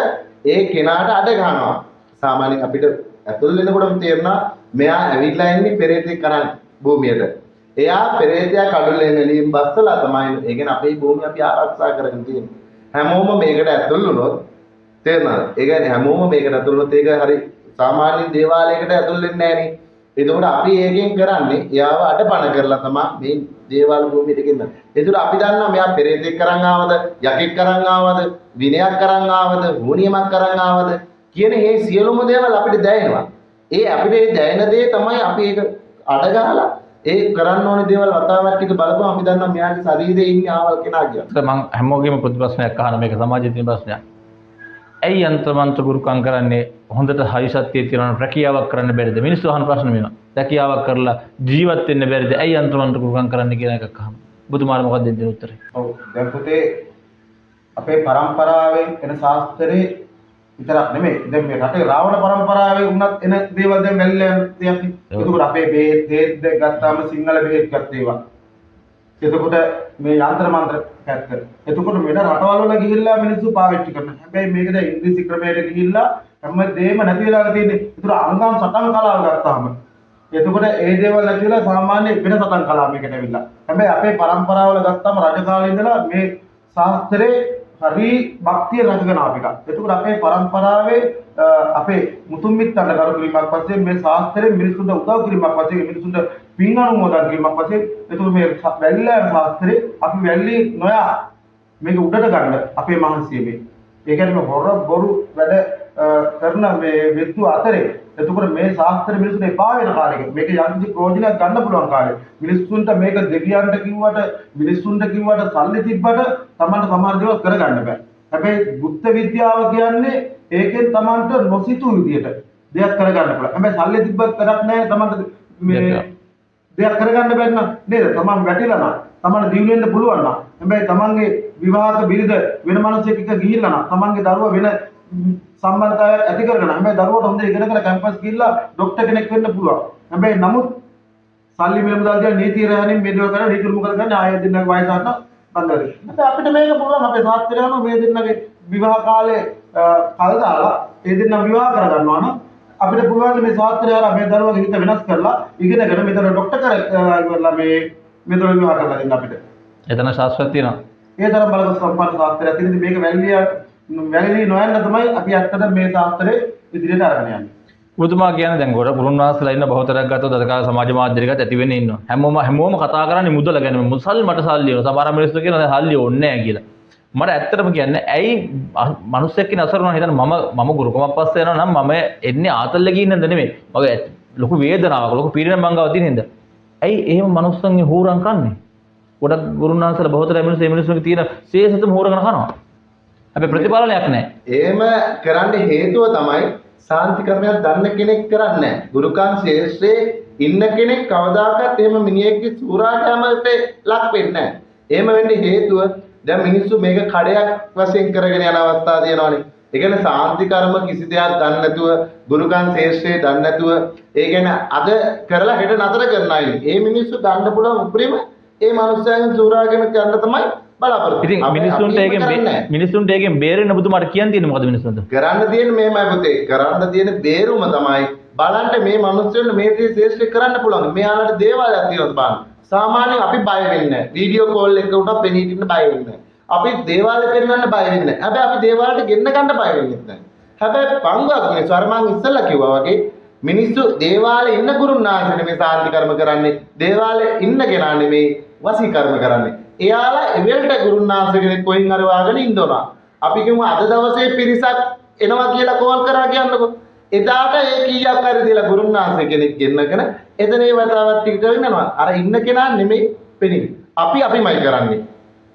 ඒ කෙනාට අඩ ගන්නවා. සාමාන්‍යයෙන් අපිට ඇතුල් වෙනකොටම තේරෙනවා මෙයා ඇවිල්ලා ඉන්නේ පෙරේතයෙක් කරන් භූමියට. එයා පෙරේතයා කඩුල්ලේ නෙලීම් බස්සලා තමයි. ඒ කියන්නේ අපේ භූමිය අපි ආරක්ෂා කරගෙන තියෙන්නේ. හැමෝම මේකට ඇතුල් වුණොත් තේරුණාද? ඒ කියන්නේ හැමෝම මේකට ඇතුල් වුණොත් ඒක හරි සාමාන්‍ය දේවාලයකට ඇතුල් වෙන්නේ නෑනේ. එතකොට අපි ඒකෙන් කරන්නේ එයාව අඩපණ කරලා තමයි මේ දේවාල භූමියට ගෙන්නන්නේ. ඒතකොට අපි දන්නවා මෙයා පෙරේතෙක් කරන් ආවද, යකෙක් කරන් ආවද, විනයක් කරන් ආවද, හුනියමක් කරන් ආවද කියන මේ සියලුම දේවල් අපිට දැනෙනවා. ඒ අපිට ඒ දැනෙන දේ තමයි අපි ඒක අඩ ගහලා ඒ කරන්න ඕනේ දේවල් වතාවක් ටික බලපුවම අපි දන්නවා මෙයාගේ ශරීරයේ ඉන්නේ ආවල් කෙනා කියලා. මං හැමෝගෙම පොදු ප්‍රශ්නයක් අහන මේක සමාජයේ තියෙන ප්‍රශ්නයක්. ඇයි යන්ත්‍ර මන්ත්‍ර ගුරුකම් කරන්නේ? හොඳට හරි සත්‍යයේ තියෙනවා නම් රැකියාවක් කරන්න බැරිද? මිනිස්සු අහන ප්‍රශ්න මේවා. රැකියාවක් කරලා ජීවත් වෙන්න බැරිද? ඇයි යන්ත්‍ර මන්ත්‍ර ගුරුකම් කරන්න කියන එකක් අහන. ඔබතුමාට මොකක්ද දෙන්න තියෙන උත්තරේ? ඔව් දැන් පුතේ අපේ පරම්පරාවෙන් එන ශාස්ත්‍රේ විතරක් නෙමෙයි. දැන් මේ රටේ රාවණ පරම්පරාවේ වුණත් එන දේවල් දැන් වැල්ල යන දෙයක් නේ. එතකොට අපේ බෙහෙත් දෙක ගත්තාම සිංහල බෙහෙත් ගත්ත ඒවා. එතකොට මේ යන්ත්‍ර මන්ත්‍ර පැත්ත. එතකොට වෙන රටවල් වල ගිහිල්ලා මිනිස්සු පාවිච්චි කරනවා. හැබැයි මේක දැන් ඉංග්‍රීසි ක්‍රමයට ගිහිල්ලා හැම දෙයක්ම නැති වෙලා තියෙන්නේ. ඒතර අංගම් සටන් කලාව ගත්තාම එතකොට ඒ දේවල් නැති වෙලා සාමාන්‍ය වෙන සටන් කලාව මේකට ඇවිල්ලා. හැබැයි අපේ පරම්පරාවල ගත්තාම රජ කාලේ ඉඳලා මේ ශාස්ත්‍රේ හරි භක්තිය රැකගෙන ආපු එකක්. එතකොට අපේ පරම්පරාවේ අපේ මුතුන් මිත්තන්ට කරු කිරීමක් පස්සේ මේ ශාස්ත්‍රයෙන් මිනිසුන්ට උදව් කිරීමක් පස්සේ මිනිසුන්ට පින් අනුමෝදන් කිරීමක් පස්සේ එතකොට මේ වැල්ලා යන ශාස්ත්‍රේ අපි වැල්ලි නොයා මේක උඩට ගන්න අපේ මහන්සිය මේ. ඒ කියන්නේ මේ හොර බොරු වැඩ කරන මේ වෙද්දු අතරේ එතකොට මේ ශාස්ත්‍ර මිනිසුන්ට එපා වෙන කාලෙක මේක යම්කිසි ප්‍රයෝජනයක් ගන්න පුළුවන් කාලෙ මිනිස්සුන්ට මේක දෙවියන්ට කිව්වට මිනිස්සුන්ට කිව්වට සල්ලි තිබ්බට තමන්ට සමහර දේවල් කරගන්න බෑ. හැබැයි ගුප්ත විද්‍යාව කියන්නේ ඒකෙන් තමන්ට නොසිතූ විදියට දෙයක් කරගන්න පුළුවන්. හැබැයි සල්ලි තිබ්බත් වැඩක් නෑ තමන්ට මේ දෙයක් කරගන්න බැරි නම් නේද? තමන් වැටිලා නම් තමන්ට දියුණු වෙන්න පුළුවන් නම් හැබැයි තමන්ගේ විවාහක බිරිඳ වෙන මිනිහෙක් එක්ක ගිහිල්ලා නම් තමන්ගේ දරුවා වෙන සම්බන්ධතාවයක් ඇති කරගෙන හැබැයි දරුවට හොඳ ඉගෙනගෙන කැම්පස් ගිහිල්ලා ඩොක්ටර් කෙනෙක් වෙන්න පුළුවන්. හැබැයි නමුත් සල්ලි මිල මුදල් තියලා නීති රැහනින් මේ දේවල් කරලා නීති උරුම කරගන්න ආයෙ දෙන්නගේ වයස අන්න බඳ වෙනවා. හැබැයි අපිට මේක පුළුවන් අපේ ශාස්ත්‍රය අනුව මේ දෙන්නගේ විවාහ කාලේ කල් දාලා ඒ දෙන්න විවාහ කරගන්නවා නම් අපිට පුළුවන් මේ ශාස්ත්‍රය අර මේ දරුවගේ හිත වෙනස් කරලා ඉගෙනගෙන මෙතන ඩොක්ටර් කරලා මේ මෙතන විවාහ කරලා දෙන්න අපිට. එතන ශාස්ත්‍රයක් තියෙනවා. ඒ තරම් බලක සම්පන්න ශාස්ත්‍රයක් තියෙන ඉතින් මේක වැලිලි නොයන්න තමයි අපි ඇත්තට මේ ශාස්ත්‍රේ ඉදිරියට අරගෙන යන්නේ. ඔබතුමා කියන්නේ දැන් ගොඩ ගුරුන් වහන්සේලා ඉන්න බහුතරයක් ගත්තොත් අද කාලේ සමාජ මාධ්‍ය එකත් ඇති වෙන්නේ ඉන්නවා. හැමෝම කතා කරන්නේ මුදල ගැන. මුසල් මට සල්ලි ඕන. සමහර මිනිස්සු කියනවා දැන් සල්ලි ඕනේ නැහැ කියලා. මට ඇත්තටම කියන්න ඇයි මිනිස්සෙක් ඉන්න අසරුණා හිතන්නේ මම ගුරුකමක් පස්සේ යනවා නම් මම එන්නේ ආතල් එකේ ඉන්නද නෙමෙයි. මගේ ලොකු වේදනාවක් ලොකු පීඩනයක් මං ගාව තියෙන හින්දා. ඇයි එහෙම මිනිස්සුන්ගේ හූරන් කන්නේ? ගොඩක් ගුරුන් වහන්සේලා බහුතරයක් මිනිස්සු මේ මිනිස්සුන්ගේ තියෙන ශේෂතම හූරගෙන කනවා. හැබැයි ප්‍රතිඵලයක් නැහැ. එහෙම කරන්න හේතුව තමයි සාන්ති කර්මයක් දන්න කෙනෙක් කරන්නේ නැහැ. ගුරුකම් ශේෂ්ත්‍රයේ ඉන්න කෙනෙක් කවදාකවත් එහෙම මිනිහෙක්ගේ සූරා කැමකට ලක් වෙන්නේ නැහැ. එහෙම වෙන්න හේතුව දැන් මිනිස්සු මේක කඩයක් වශයෙන් කරගෙන යන අවස්ථා තියෙනවානේ. ඒ කියන්නේ සාන්ති කර්ම කිසි දෙයක් දන්නේ නැතුව ගුරුකම් ශේෂ්ත්‍රයේ දන්නේ නැතුව ඒ කියන්නේ අද කරලා හෙට නතර කරන අය. ඒ මිනිස්සු ගන්න පුළුවන් උපරිම ඒ මනුස්සයන් සූරාගෙන කරන්න තමයි බලාපොරොත්තු. ඉතින් මිනිස්සුන්ට ඒකෙන් බේරෙන්න ඔබතුමාට කියන්න තියෙන්නේ මොකද මිනිස්සුන්ට? කරන්න තියෙන්නේ මේමයි පුතේ. කරන්න තියෙන බේරුම තමයි බලන්න මේ මිනිස්සුන්ට මේ දේ ශ්‍රේෂ්ඨ කරන්න පුළුවන්. මෙයාලට දේවාලයක් තියෙනවා බලන්න. සාමාන්‍යයෙන් අපි බය වෙන්නේ නැහැ. වීඩියෝ කෝල් එක උනත් පෙනී හිටින්න බය වෙන්නේ නැහැ. අපි දේවාලෙ පෙන්වන්න බය වෙන්නේ නැහැ. හැබැයි අපි දේවාලට ගෙන්න ගන්න බය වෙන්නේ නැහැ. හැබැයි පංගුවක් මිනිස්සු අර මං ඉස්සෙල්ලා කිව්වා වගේ මිනිස්සු දේවාලේ ඉන්න ගුරුන්නාංශ නෙමෙයි සාන්ති කර්ම කරන්නේ. දේවාලේ ඉන්න කෙනා නෙමෙයි වසී කර්ම කරන්නේ. එයාලා එවෙලට ගුරුන්නාංශ කෙනෙක් කොහෙන් හරි වාගෙන ඉන්න ඕන. අපි කියමු අද දවසේ පිරිසක් එනවා කියලා කෝල් කරා කියන්නකෝ. එදාට ඒ කීයක් හරි දීලා ගුරුන්නාංශ කෙනෙක් ගෙන්නගෙන එතන ඒ වතාවත් ටික කරගෙන යනවා. අර ඉන්න කෙනා නෙමෙයි පෙනෙන්නේ. අපි අපිමයි කරන්නේ.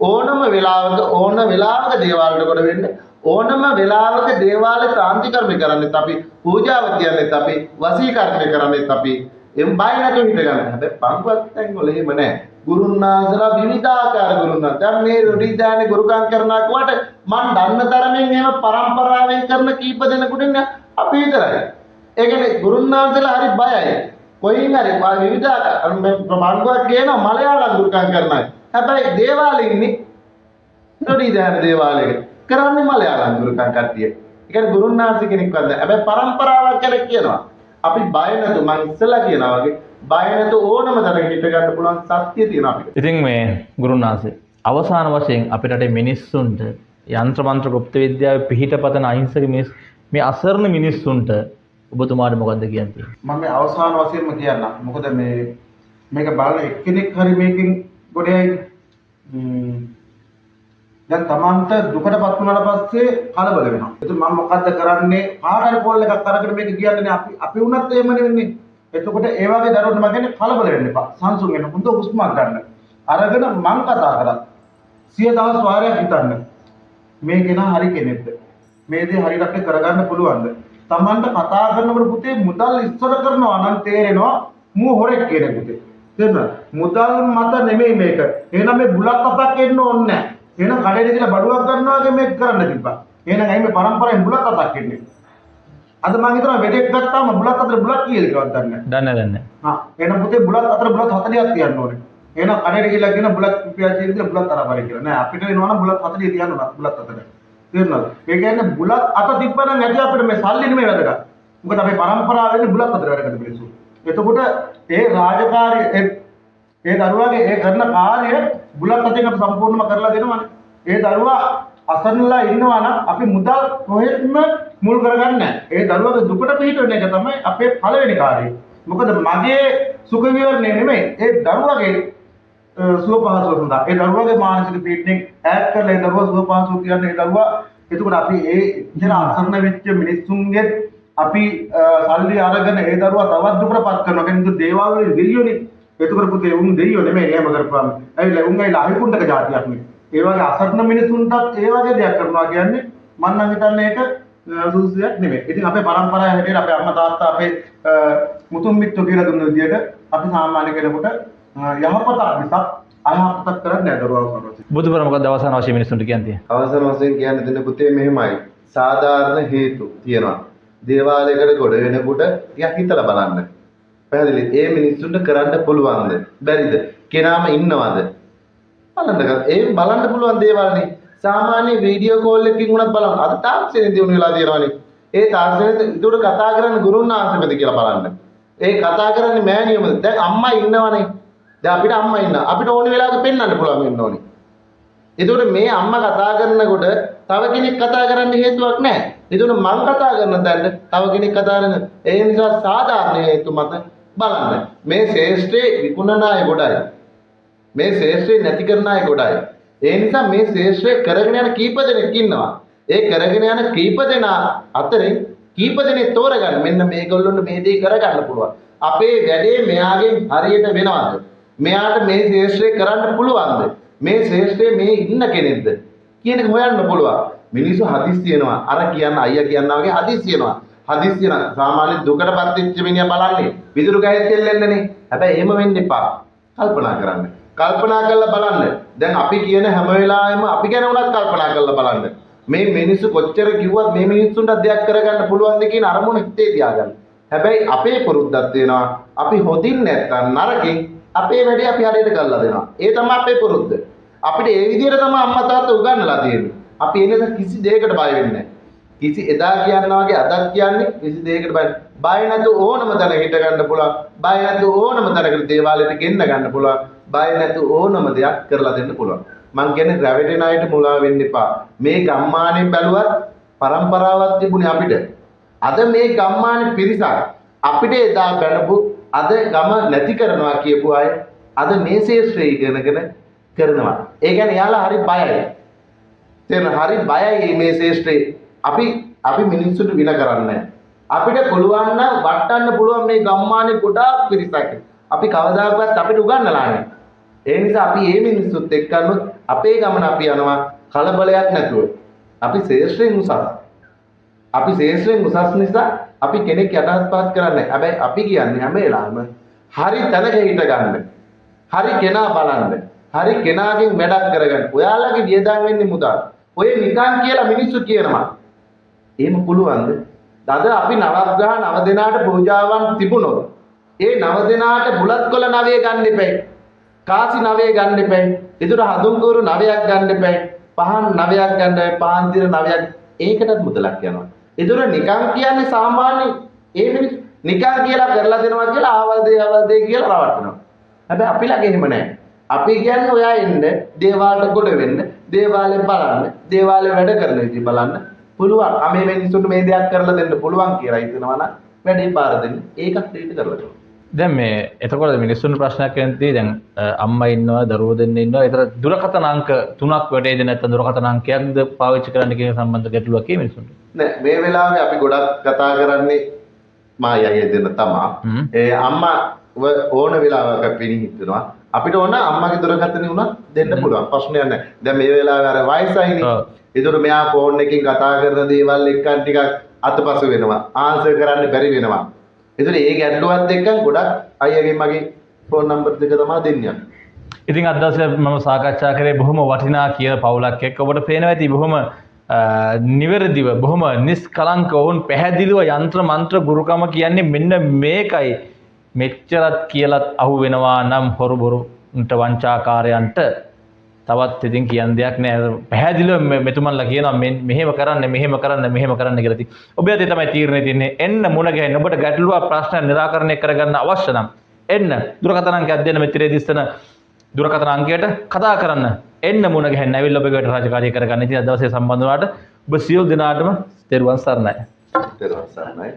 ඕනම වෙලාවක ඕන වෙලාවක දේවාලට කොට වෙන්න ඕනම වෙලාවක දේවාලේ සාන්ති කර්ම කරන්නෙත් අපි, පූජාව තියන්නෙත් අපි, වසී කර්ම කරන්නෙත් අපි. එම් බය නැතුව හිට ගන්න. හැබැයි පංගුවක් තැන් වල එහෙම නෑ. ගුරුන්නාන්සලා විවිධාකාර ගුරුන්නාන්ස. දැන් මේ රොඩි දානේ ගුරුකම් කරනා කිව්වට මං දන්න තරමින් එහෙම පරම්පරාවෙන් කරන කීප දෙනෙකුට ඉන්න අපි විතරයි. ඒ කියන්නේ ගුරුන්නාන්සලා හරි බයයි. කොයින් හරි විවිධාකාර පංගුවක් කියනවා මලයාලම් ගුරුකම් කරන අය. හැබැයි දේවාලේ ඉන්නේ රොඩි දාන දේවාලයක. කරන්නේ මලයාලම් ගුරුකම් කට්ටිය. ඒ කියන්නේ ගුරුන්නාන්ස කෙනෙක්වත් නෑ. හැබැයි පරම්පරාවක් ගැන කියනවා. අපි බය නැතුව මං ඉස්සෙල්ලා කියනවා වගේ බය නැතුව ඕනම තැනක හිට ගන්න පුළුවන් සත්‍ය තියෙනවා අපිට. ඉතින් මේ ගුරුනාථ අවසාන වශයෙන් අපේ රටේ මිනිස්සුන්ට යන්ත්‍ර මන්ත්‍ර ගුප්ත විද්‍යාවේ පිහිටපතන අහිංසක මිනිස් මේ අසරණ මිනිස්සුන්ට ඔබතුමාට මොකද්ද කියන්න තියෙන්නේ? මම මේ අවසාන වශයෙන්ම කියන්නම්. මොකද මේක බලන එක්කෙනෙක් හරි මේකෙන් ගොඩ යයිනේ. දැන් Tamanට දුකටපත් වුණාට පස්සේ කලබල වෙනවා. එතකොට මම මොකද්ද කරන්නේ? කාට හරි කෝල් එකක් අරගෙන මේක කියන්නේ අපි වුණත් එහෙමනේ වෙන්නේ. එතකොට ඒ වගේ දරුවන්ට මම කියන්නේ කලබල වෙන්න එපා. සංසුන් වෙන්න. හොඳ හුස්මක් ගන්න. අරගෙන මං කතා කරා. සිය දවස් වාරයක් හිතන්න. මේ කෙනා හරි කෙනෙක්ද? මේ දේ හරියට අපිට කරගන්න පුළුවන්ද? Tamanට කතා කරනකොට පුතේ මුදල් ඉස්සර කරනවා නම් තේරෙනවා මූ හොරෙක් කියන පුතේ. තේරුණාද? මුදල් මත නෙමෙයි මේක. එහෙනම් මේ බුලත් අතක් එන්න ඕනේ නැහැ. එහෙනම් කඩේට ගිහලා බඩුවක් ගන්නවා වගේ මේක කරන්න තිබ්බා. එහෙනම් ඇයි මේ පරම්පරාවෙන් බුලත් අතක් එන්නේ? අද මං හිතනවා වෙදෙක් ගත්තාම බුලත් අතර බුලත් කියලා එකවත් දන්නේ නැහැ. දන්නේ නැහැ. හා එහෙනම් පුතේ බුලත් අතර බුලත් 40ක් තියන්න ඕනේ. එහෙනම් කඩේට ගිහලා කියන බුලත් රුපියල් 100 කියලා බුලත් අරන් බලන්න කියලා. නෑ අපිට එනවා නම් බුලත් 40 තියන්න ඕන බුලත් අතර. තේරුණාද? ඒ කියන්නේ බුලත් අත තිබ්බනම් ඇති අපිට මේ සල්ලි නෙමෙයි වැදගත්. මොකද අපේ පරම්පරාව වෙන්නේ බුලත් අතර වැඩ කරන මිනිස්සු. එතකොට ඒ රාජකාරිය ඒ දරුවාගේ ඒ කරන කාර්ය බුලත් අතින් අපි සම්පූර්ණම කරලා දෙනවනේ. ඒ දරුවා අසරණලා ඉන්නවා නම් අපි මුදල් කොහෙත්ම මුල් කරගන්නේ නැහැ. ඒ දරුවාගේ දුකට පිහිට වෙන එක තමයි අපේ පළවෙනි කාර්යය. මොකද මගේ සුඛ විවරණය නෙමෙයි ඒ දරුවාගේ සුව පහසුව සඳහා. ඒ දරුවාගේ මානසික පීඩනයෙන් ඈත් කරලා ඒ දරුවා සුව පහසුව කියන්නේ ඒ දරුවා. එතකොට අපි ඒ ඉතන අසරණ වෙච්ච මිනිස්සුන්ගේ අපි සල්ලි අරගෙන ඒ දරුවා තවත් දුකටපත් කරනවා. කියන්නේ දේවල් වලින් දෙයියෝනේ. එතකොට පුතේ උන් දෙයියෝ නෙමෙයි එහෙම කරපුවාම. ඇවිල්ලා උන් ඇවිල්ලා අහිකුණ්ඩක ජාතියක් නේ. ඒ වගේ අසරණ මිනිසුන්ටත් ඒ වගේ දෙයක් කරනවා කියන්නේ මං නම් හිතන්නේ ඒක සුදුසු දෙයක් නෙමෙයි. ඉතින් අපේ පරම්පරාව හැටියට අපේ අම්මා තාත්තා අපේ මුතුන් මිත්තෝ කියලා දුන්න විදියට අපි සාමාන්‍ය කෙනෙකුට යහපතක් මිසක් අයහපතක් කරන්නේ නැහැ දරුවව කරනවා. බුදුබර මොකක්ද අවසාන වශයෙන් මිනිසුන්ට කියන්නේ? අවසාන වශයෙන් කියන්න දෙන්න පුතේ මෙහෙමයි. සාධාරණ හේතු තියෙනවා. දේවාලයකට ගොඩ වෙනකොට ටිකක් හිතලා බලන්න. පැහැදිලි. ඒ මිනිස්සුන්ට කරන්න පුළුවන්ද? බැරිද? කෙනාම ඉන්නවද? බලන්න. ඒ බලන්න පුළුවන් දේවල්නේ. සාමාන්‍ය වීඩියෝ කෝල් එකකින් වුණත් බලන්න. අද තාක්ෂණය දියුණු වෙලා තියෙනවනේ. ඒ තාක්ෂණයට ඒකට කතා කරන්නේ ගුරුන්වහන්සේමද කියලා බලන්න. ඒ කතා කරන්නේ මෑණියෝමද? දැන් අම්මා ඉන්නවනේ. දැන් අපිට අම්මා ඉන්නවා. අපිට ඕන වෙලාවක පෙන්වන්න පුළුවන් වෙන්න ඕනේ. ඒතකොට මේ අම්මා කතා කරනකොට තව කෙනෙක් කතා කරන්න හේතුවක් නැහැ. ඒතකොට මං කතා කරන තැනට තව කෙනෙක් කතා කරන. ඒ නිසා සාධාරණ හේතු මත බලන්න. මේ ශේෂ්ත්‍රයේ විකුණන අය ගොඩයි. මේ ශේෂ්ත්‍රේ නැති කරන අය ගොඩයි. ඒ නිසා මේ ශේෂ්ත්‍රය කරගෙන යන කීප දෙනෙක් ඉන්නවා. ඒ කරගෙන යන කීප දෙනා අතරින් කීප දෙනෙක් තෝරගන්න. මෙන්න මේගොල්ලොන්ට මේ දේ කරගන්න පුළුවන්. අපේ වැඩේ මෙයාගෙන් හරියට වෙනවද? මෙයාට මේ ශේෂ්ත්‍රය කරන්න පුළුවන්ද? මේ ශේෂ්ත්‍රයේ මේ ඉන්න කෙනෙක්ද කියන එක හොයන්න පුළුවන්. මිනිස්සු හදිස්සි වෙනවා. අර කියන්න අයියා කියනවා වගේ හදිස්සි වෙනවා. හදිස්සි වෙනවා. සාමාන්‍ය දුකටපත් වෙච්ච මිනිහා බලන්නේ විදුරු ගහෙත් එල්ලෙන්නනේ. හැබැයි එහෙම වෙන්න එපා. කල්පනා කරන්න. කල්පනා කරලා බලන්න. දැන් අපි කියන හැම වෙලාවෙම අපි ගැන උනත් කල්පනා කරලා බලන්න. මේ මිනිස්සු කොච්චර කිව්වත් මේ මිනිස්සුන්ට දෙයක් කරගන්න පුළුවන්ද කියන අරමුණ හිතේ තියාගන්න. හැබැයි අපේ පුරුද්දක් තියෙනවා. අපි හොදින් නැත්තම් නරකින් අපේ වැඩේ අපි හරියට කරලා දෙනවා. ඒ තමයි අපේ පුරුද්ද. අපිට ඒ විදිහට තමයි අම්මා තාත්තා උගන්වලා තියෙන්නේ. අපි ඒ නිසා කිසි දෙයකට බය වෙන්නේ නැහැ. කිසි එදා කියනවා වගේ අදත් කියන්නේ කිසි දෙයකට බය නැතුව ඕනම තැනක හිට ගන්න පුළුවන්. බය නැතුව ඕනම තැනකට දේවාලෙට ගෙන්න ගන්න පුළුවන්. බය නැතුව ඕනම දෙයක් කරලා දෙන්න පුළුවන්. මං කියන්නේ රැවටෙන අයට මුලා වෙන්න එපා. මේ ගම්මානෙන් බැලුවත් පරම්පරාවක් තිබුණේ අපිට. අද මේ ගම්මානේ පිරිසක් අපිට එදා බැනපු අද ගම නැති කරනවා කියපු අය අද මේ ශේෂ්ත්‍රය ඉගෙනගෙන කරනවා. ඒ කියන්නේ එයාලා හරි බයයි. තේරෙනවද? හරි බයයි මේ ශේෂ්ත්‍රේ. අපි මිනිස්සුන්ට වින කරන්නේ අපිට පුළුවන් නම් වටන්න පුළුවන් මේ ගම්මානේ ගොඩාක් පිරිසක්. අපි කවදාකවත් අපිට උගන්වලා නැහැ. ඒ නිසා අපි මේ මිනිස්සුත් එක්කනොත් අපේ ගමන අපි යනවා කලබලයක් නැතුව. අපි ශේෂ්ත්‍රයෙන් උසස්. අපි ශේෂ්ත්‍රයෙන් උසස් නිසා අපි කෙනෙක් යටහත් පහත් කරන්නේ නැහැ. හැබැයි අපි කියන්නේ හැම වෙලාවෙම හරි තැනක හිට ගන්න. හරි කෙනා බලන්න. හරි කෙනාගෙන් වැඩක් කරගන්න. ඔයාලගේ වියදම් වෙන්නේ මුදල්. ඔය නිකන් කියලා මිනිස්සු කියනවා. එහෙම පුළුවන්ද? අද අපි නවග්‍රහ නව දෙනාට පූජාවන් තිබුණොත් ඒ නව දෙනාට බුලත් කොළ නවය ගන්න එපැයි. කාසි නවය ගන්න එපැයි. ඒතර හඳුන් කූරු නවයක් ගන්න එපැයි. පහන් නවයක් ගන්න එපැයි. පහන් තිර නවයක් ඒකටත් මුදලක් යනවා. ඒතර නිකන් කියන්නේ සාමාන්‍ය ඒ මිනිස්සු නිකන් කියලා කරලා දෙනවා කියලා ආවල් දේ ආවල් දේ කියලා රවට්ටනවා. හැබැයි අපි ළඟ එහෙම නෑ. අපි කියන්නේ ඔයා එන්න දේවාලට ගොඩ වෙන්න, දේවාලේ බලන්න, දේවාලේ වැඩ කරන විදිහ බලන්න පුළුවන්. මේ මිනිස්සුන්ට මේ දෙයක් කරලා දෙන්න පුළුවන් කියලා හිතනවා නම් වැඩේ පාර දෙන්න. ඒකත් ඊට කරලා දෙනවා. දැන් මේ එතකොට මිනිස්සුන්ට ප්‍රශ්නයක් එන්නේ දැන් අම්මා ඉන්නවා, දරුවෝ දෙන්න ඉන්නවා. ඒතර දුරකථන අංක තුනක් වැඩේද නැත්නම් දුරකථන අංකයක්ද පාවිච්චි කරන්න කියන සම්බන්ධ ගැටලුවක් ඒ මිනිස්සුන්ට. නෑ, මේ වෙලාවේ අපි ගොඩක් කතා කරන්නේ මා අයියා දෙන්න තමා. ඒ අම්මා ඕන වෙලාවක පිළිහිටනවා. අපිට ඕන අම්මගේ දුරකථනේ වුණත් දෙන්න පුළුවන්. ප්‍රශ්නයක් නෑ. දැන් මේ වෙලාවේ අර වයසයිනේ. ඒතර මෙයා ෆෝන් එකකින් කතා කරන දේවල් එක්කන් ටිකක් අතපසු වෙනවා. ආන්සර් කරන්න බැරි වෙනවා. ඒතර ඒ ගැටලුවත් එක්ක ගොඩක් අයියාගේ මගේ ෆෝන් නම්බර් දෙක තමයි දෙන්නේ අපි. ඉතින් අද දවසේ මම සාකච්ඡා කරේ බොහොම වටිනා කියන පවුලක් එක්ක. ඔබට පේනවා ඇති බොහොම නිවැරදිව, බොහොම නිස්කලංක වුන් පැහැදිලිව යන්ත්‍ර මන්ත්‍ර ගුරුකම කියන්නේ මෙන්න මේකයි. මෙච්චරත් කියලත් අහු වෙනවා නම් හොරු බොරුන්ට වංචාකාරයන්ට තවත් ඉතින් කියන්න දෙයක් නෑ. පැහැදිලිව මෙතුමන්ලා කියනවා මෙහෙම කරන්න, මෙහෙම කරන්න, මෙහෙම කරන්න කියලා. ඉතින් ඔබ අතේ තමයි තීරණය තියෙන්නේ. එන්න මුණ ගැහෙන්න. ඔබට ගැටලුවක් ප්‍රශ්න නිරාකරණය කරගන්න අවශ්‍ය නම් එන්න දුරකථන අංකයක් දෙන්න. මෙතිරේ දිස්සන දුරකථන අංකයට කතා කරන්න. එන්න මුණ ගැහෙන්න. ඇවිල්ලා ඔබගේ වැඩ රාජකාරිය කරගන්න. ඉතින් අද දවසේ සම්බන්ධ වුණාට ඔබ සියලු දෙනාටම තෙරුවන් සරණයි. තෙරුවන් සරණයි.